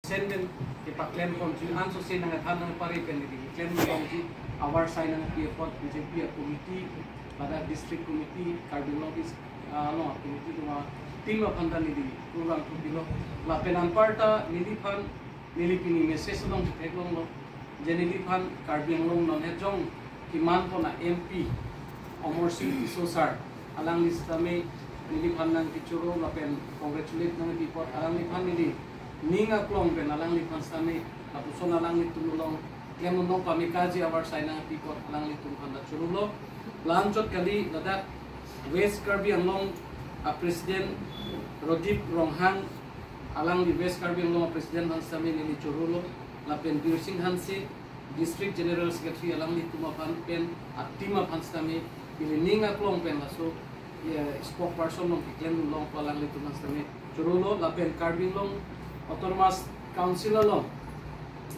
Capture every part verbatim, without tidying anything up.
Sen pen kepaklem ponji, ansose nangthan nangpare pen neli keklem longji, avarsai nangpi apot B J P a committee, ladak district committee, Karbi Anglong East, ah, no, committee duma team aphan ta neli kurvangthu pilo. Lapen anparta neliphan, neli pini message along theklonglo. Je neliphan Karbi Anglong non hejong keman pon a M P Amarsing Tisso sir, alangli sitame neliphan nangkechoro lapen congratulate nangpi apot alangliphan neli ning aklong pen alangliphan sitame lapuson alanglitum along klemdun long pamekaji avarsai nangpi apot alanglitum aphan ta chorolo. La-anchot kali, ladak West Karbi Anglong a President Rodip Ronghang, alangli West Karbi Anglong a President aphan sitame neli chorolo, lapen Birsing Hanse, District General Secretary, alanglitum aphan pen a team aphan sitame neli ning aklong pen laso, eh, spokesperson along keklemdun longpo, alanglitum aphan sitame chorolo. Lapen Karbi Anglong Autonomous Council along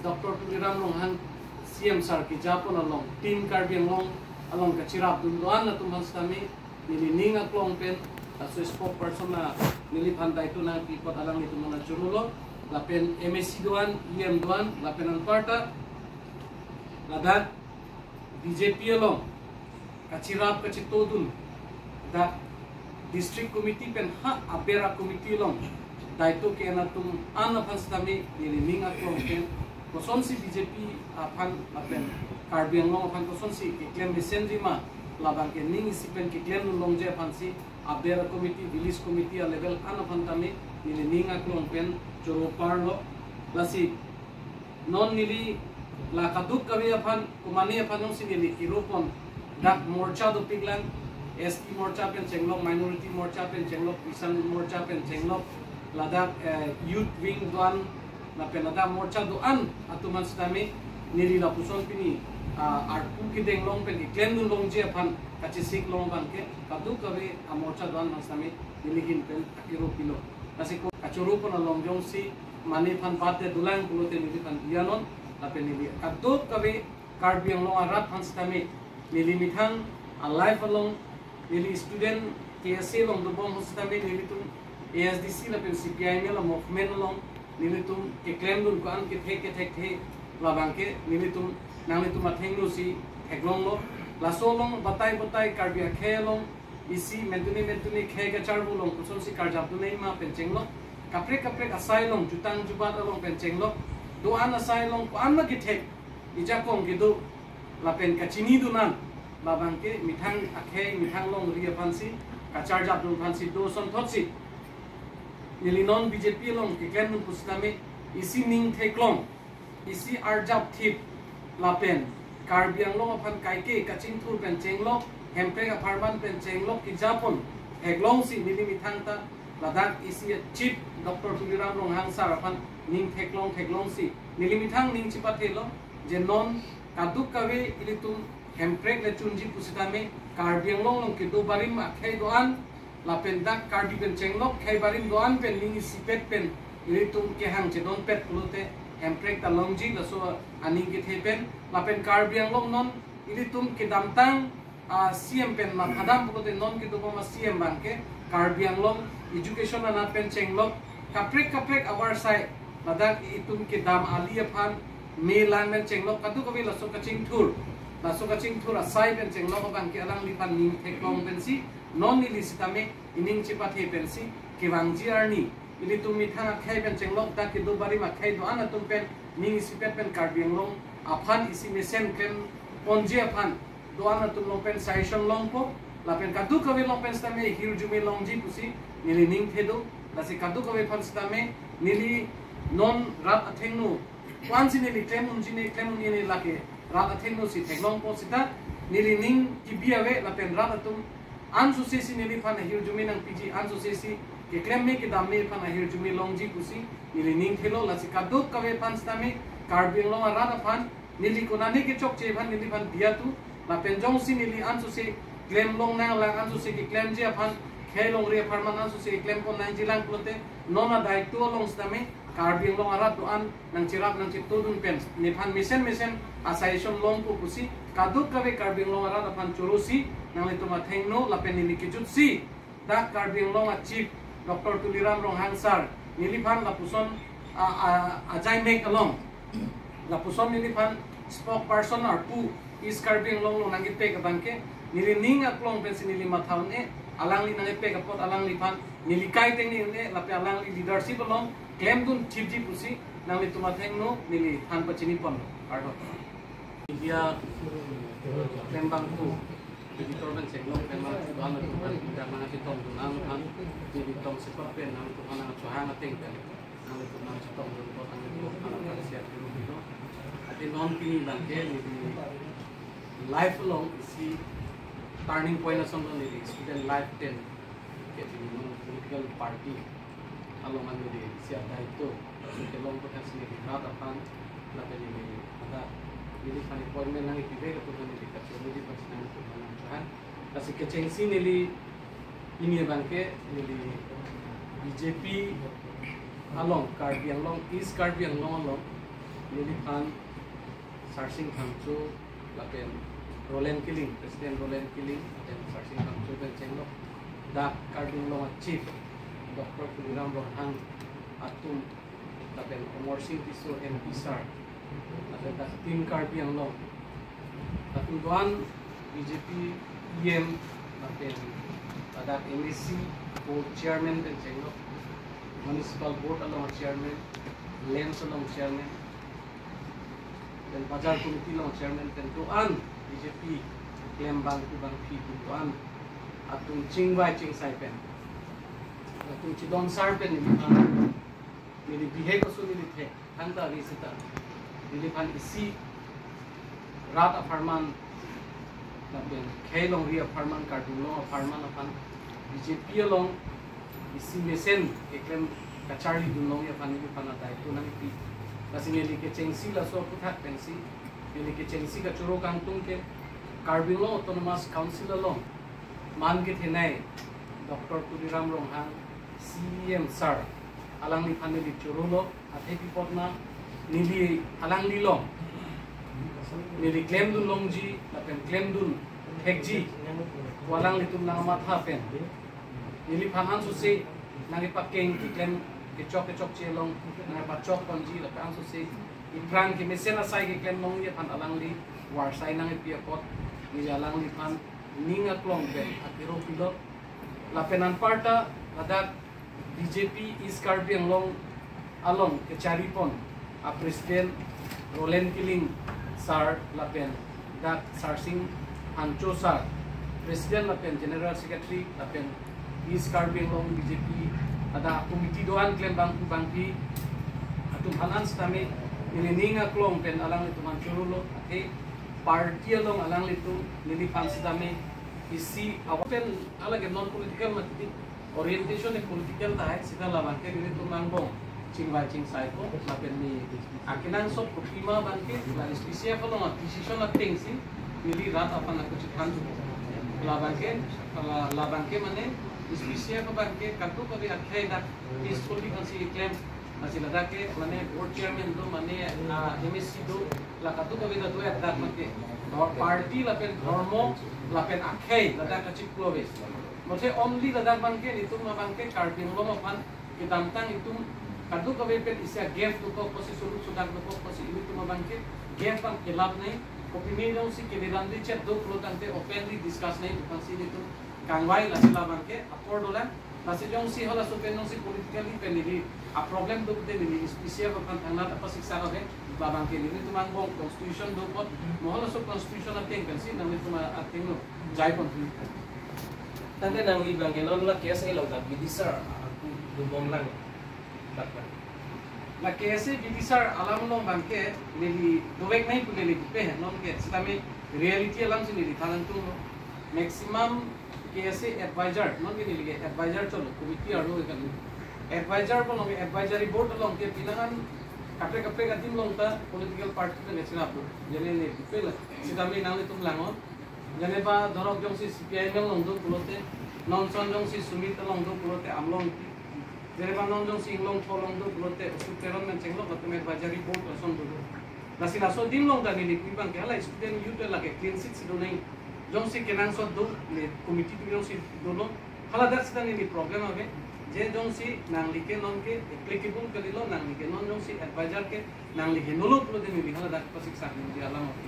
Doctor Tuliram Ronghang C M sir kejapon along Team Karbi Anglong along kachirapdun do-an atum aphan sitame neli ning aklong pen laso spokesperson a neliphan daito nangpi apot alanglitum aphan chorolo. Lapen M A C do-an, E M do-an, lapen anparta ladak B J P along kachirap kachitodun dak district committee pen ha aber a committee along daito ke-en atum an aphan sitame neli ning aklong pen kosonsi B J P aphan lapen Karbi Anglong aphan kosonsi keklem mesenji ma, labang ke ning isi pen keklemdun longji aphansi aber a committee, village committee a level an aphan tame neli ning aklong pen choro parlo. Lasi non neli la kadokave aphan, komane aphan jongsi neli kiro pon, dak morcha dopiklang, S T morcha pen chenglok, minority morcha pen chenglok, Kisan morcha pen chenglok, ladak, eh, youth wing do-an, lapen ladak morcha do-an atum aphan sitame neli lapuson pini, ah, arpu kedeng long pen keklemdun longji aphan kachesik long abang ke kadokave a morcha do-an aphan sitame neli ahin pen akiro pilo. Lasi ko kachoro pon along jongsi mane aphan bat te dolang pulote neliphan diya non, lapen neli kadokave Karbi Anglong arat aphan sitame, neli methang a life along, neli student K S A along dobom ahut sitame nelitum A S D C lapen C P I M L a movement along nelitum keklemdun ko-an kethek kethek the, labang ke nelitum nanglitum athengno si theklonglo. Laso along batai batai Karbi akhei along isi mentune mentune khei kacharvo along kosonsi karjapdun nangji ma pen chenglok, kaprek kaprek asai along, jutang jubat along pen chenglok, do-an asai along ko-an ma kethek, ijakong kedo lapen kachinidun an, labang ke methang akhei methang longri aphansi, kacharjapdun aphansi do asonthotsi neli non B J P along keklemdun pusitame isi ning theklong, isi arjap thip lapen Karbi Anglong aphan kaike kachingthur pen chenglok, Hemprek apharman pen chenglok kejapon theklongsi neli methang ta ladak isi a Chief Doctor Tuliram Ronghang sir aphan ning theklong theklongsi neli methang ning chepathelo, je non kadokave ilitum Hemprek le chunji pusitame Karbi Anglong along kedo barim akhei do-an lapen dak Karbi pen chenglok khei barim do-an pen ning isipet pen ilitum kehang chedonpet pulote Hemprek ta longji, laso aning kethe pen. Lapen Karbi Anglong non ilitum kedamtang a C M pen mathadam pulote non kedobom a C M abang ke Karbi Anglong education anat pen chenglok, kaprek kaprek avarsai, ladak itum kedam ali aphan me lang pen chenglok, kadokave laso kachingthur, laso kachingthur asai pen chenglok abang ke alangliphan ning theklong pensi non neli sitame ining chepathe pensi kevangji arni ilitum methang akhei pen chenglok, dak kedo barim akhei do-an atum pen ning isipet pen Karbi Anglong aphan isi mesen klem ponji aphan do-an atum along pen suggestion longpo, lapen kadokave along pen sitame hirjume longji pusi neli ning thedo. Lasi kadokave aphan sitame neli non rat athengno, ko-ansi neli klem unji ne klem un-e ne lake rat athengno si theklongpo seta neli ning kebi ave lapen rat atum ansose si neliphan ahirjume nangpiji, ansose si keklem me kedam me aphan ahirjume longji pusi neli ning thelo. Lasi kadokave aphan sitame Karbi Anglong arat aphan neli konane kechokche aphan neliphan diya tu, lapen jongsi neli ansose klem long nanglang, ansose keklemji aphan khei longri apharman ansose keklem pon nangji lang pulote non adaito along sitame Karbi Anglong arat do-an nangcherap nangchetodun pen nephan mesen mesen a suggestion longpo pusi kadokave Karbi Anglong arat aphan chorosi nanglitum athengno lapen neli kejutsi dak Karbi Anglong a Chief Doctor Tuliram Ronghang sir neliphan lapuson a, a, ajaimek along lapuson neliphan spokesperson arpu East Karbi Anglong along nangkepek abangke neli ning aklong pensi neli matha un-e, alangli nangkepek apot alangliphan neli kai tengne un-e, lapen alangli leadership along klemdun thipji pusi nanglitum athengno neli than pachini ponlo. Kardom. Media klembangpo, editor pen chenglok pen nangtum aphan nangchetongdun nangphan, neli tong sepak pen nangtum aphan nangchohang ateng pen nangtum aphan nangchetongdun apot nangtum aphan appreciate kilo. Ati non pini abangke neli life along isi turning point asonlo, neli student life pen ke pini non political party along an neli isi adaito kelong apot si neli rat aphan lapen neli ada neliphan appointment nangkepivek apot neli kachoro di pas nangtum aphan nangchohang. Lasi kechengsi neli pini abangke neli B J P along, Karbi Anglong, East Karbi Anglong along neliphan Sarsing Phangcho lapen Roland Killing, President Roland Killing, lapen Sarsing Phangcho pen chenglok dak Karbi Anglong a Chief Doctor Tuliram Ronghang atum, lapen Amarsing Tisso M P sir, lapen dak Team Karbi Anglong atum do-an, B J P E M, lapen dak M A C Board Chairman pen chenglok, Municipal Board along Chairman, Lands along Chairman, pen Bazar Committee along Chairman pen do-an, B J P klembangpo bangphi do-an atum chingvai chingsai pen, atum chidon sar pen neliphan neli bihek aso neli thek thangta ri seta neliphan isi rat apharman lapen khei longri apharman, Karbi Anglong apharman aphan B J P along isi mesen keklem kacharlidun longji aphan neliphan adaito nangpi. Lasi neli kechengsi laso aphuthak pensi, neli kechengsi kachoro kangtung ke Karbi Anglong Autonomous Council along man kethenei Doctor Tuliram Ronghang C E M sir, alangliphan neli chorolo, athe pi apot ma neli alanglilong neli klemdun longji lapen klemdun thekji pu alanglitum nangmatha pen neliphan ansose nangkepakeng keklem kechok kechokche along nangpachok ponji lapen ansose iphrang kemesen asai keklem longji aphan alangli varsai nangpi apot neli alangliphan ning aklong pen akero pilo. Lapen anparta ladak B J P East Karbi Anglong along kechari pon a President Roland Killing sir lapen dak Sarsing Phangcho sir, President lapen General Secretary lapen East Karbi Anglong B J P ada committee do-an klembangpo bangphi atum aphan sitame neli ning aklong pen alanglitum aphan chorolo, athe party along alanglitum neliphan sitame isi awa pen alage non political mati orientation e political tahai sita labangke nelitum angbong chingvai chingsai ko lapen ni akenangsot kopima abangke la S P C F along a decision atengsi neli rat aphan ako chithan labangke la, labangke mane S P C F abangke kadokave akhei dak peacefully kansi klem, lasi ladak ke mane board chairman do mane ah, M A C do la kadokave ta do dak abangke party lapen dhormo lapen akhei ladak kachiklo ave. Mothe only ladak abangke nelitum abangke Karbi Anglong aphan kedamtang itum kadokave pen isi a gap dokok pusi, suluk sudak dokok pusi, nelitum abangke gap abang fill up nangji. Kopine jongsi kededam de chet do pulo tangte openly discuss nangji pu aphansi nelitum kangvai, lasi labangke apor dolang. Lasi jongsi halaso pen jongsi politically pen neli a problem do de neli S P C F aphan thangnat apa siksa ave, labangke nelitum angbong constitution do apot, mo halaso constitution ateng pensi nanglitum atengno jai pon. Tangte nangli abangke non la K S A along ta B D sir aku dubom lang. Dakpa. La K S A B D sir alam along abangke neli dovek nangji pu neli kipe he, non ke sitame reality alamsi neli than nangtunglo. Maximum K S A advisor, non ke neli ke advisor cholo, committee arlo ke kali. Advisor along ke advisory board along ke pinangan kaprek kaprek adim along ta political party ta nechilap lo. Jene neli kipe la sitame nanglitum langnon. Jene ba dhorok jongsi C P I M along do pulote, non ason jongsi Sumit along do pulote, Amlong. Jene ba non jongsi Inglongtho along do pulote, Ashok Teron pen chenglok latum advisory board ason do. Lasi laso adim along ta neli pu abangke hala student youth lake clean sheet si do nangji. Jongsi kenangsot do, ne committee tu jongsi dolo, hala dak sita neli problem ave. Je jongsi nangli ke non ke applicable kalilo, nangli ke non jongsi advisor ke nangli henolo pulote neli hala dak pasik sak neli alam oke.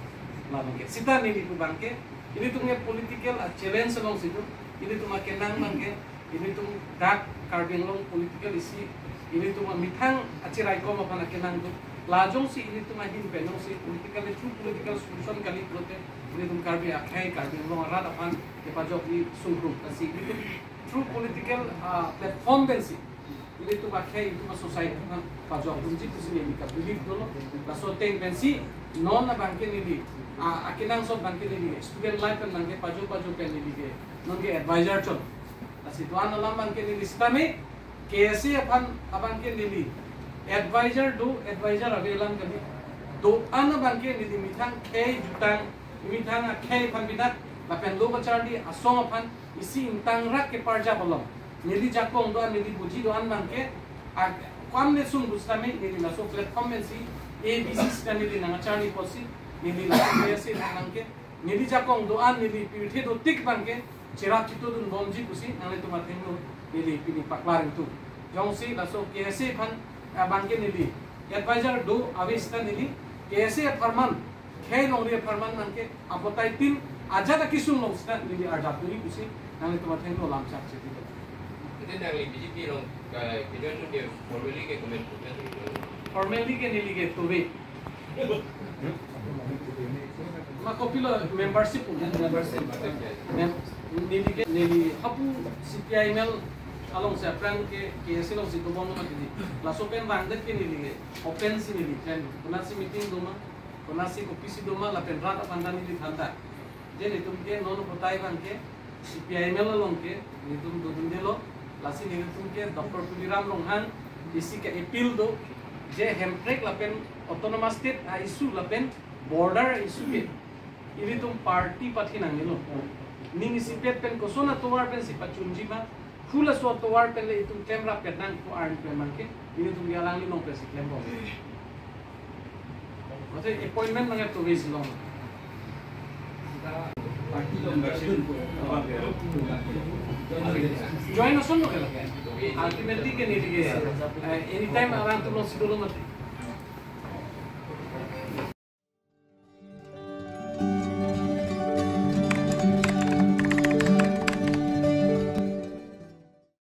Alam oke. Sita neli pu abangke, ilitum ke political a challenge alongsi do, ilitum akenang abangke, ilitum dak Karbi Anglong political isi, ilitum amethang achirai kom aphan akenang do. La jongsi ilitum ahin pen jongsi political, true political solution kali pulote, ilitum Karbi akhei, Karbi Anglong arat aphan kepajokji sungkrung. Lasi ilitum through political, ah, platform pensi ilitum akhei, ilitum a-society aphan pajokdunji pusi neli ka believe dolo. Laso ateng pensi non abangke neli, ah, akenangsot abangke neli student life pen abangke pajok pajok pen neli ke non ke advisor chot. Lasi do-an alam abangke neli sitame K S A aphan abangke neli advisor do, advisor ave alam kali. Do-an abangke neli methang khei jutang, methang akhei aphan bidak, lapen lo kacharli asong aphan isi ingtangrak keparjap along neli jakong do-an, neli buji do-an abangke, a, kam ne sung bu sitame neli laso platform pensi A B C sitame neli nangcharli apotsi neli laso K S A abangke neli jakong do-an, neli pirthe dotik abangke cherap chitodun bomji pusi nanglitum athengno neli pini paklar ingtung. Jongsi laso K S A aphan, ah, abangke neli advisor do ave sita neli K S A apharman, khei longri apharman abangke apotai tin ajat akesung along sita neli arjap duri pusi nanglitum athengno lamchak chepilo. Ante nangli B J P along, eh, ke-join dun ke formally ke comment, comment? Formally ke neli ke tove. Ma kopilo membership pu? Membership. Mem-, neli ke, neli hapu C P I M L alongsi aphrang ke K S A alongsi dobom lo mati. Laso pen vangdet ke neli ke open si neli klem. Konatsi meeting doma, konatsi kopisi doma, lapen rat aphan ta neli thanta. Je nelitum ke non apotai abangke C P I M L along ke nelitum dodundelo, lasi nelitum ke Doctor Tuliram Ronghang isi ke appeal do, je Hemprek lapen Autonomous State a-issue lapen border a-issue ke ilitum party pathi nangnelo. Ning isipet pen koson atovar pensi pachunji ma, hula so atovar pen le itum klemrap pen nang ko arn pen abangke, ilitum ke alangli along pensi klembom. Mate appointment abangke tove si long. Party along membership. Join ason lo ke la. Ultimately ke neli ke, eh, anytime alangtum alongsi dolo mati.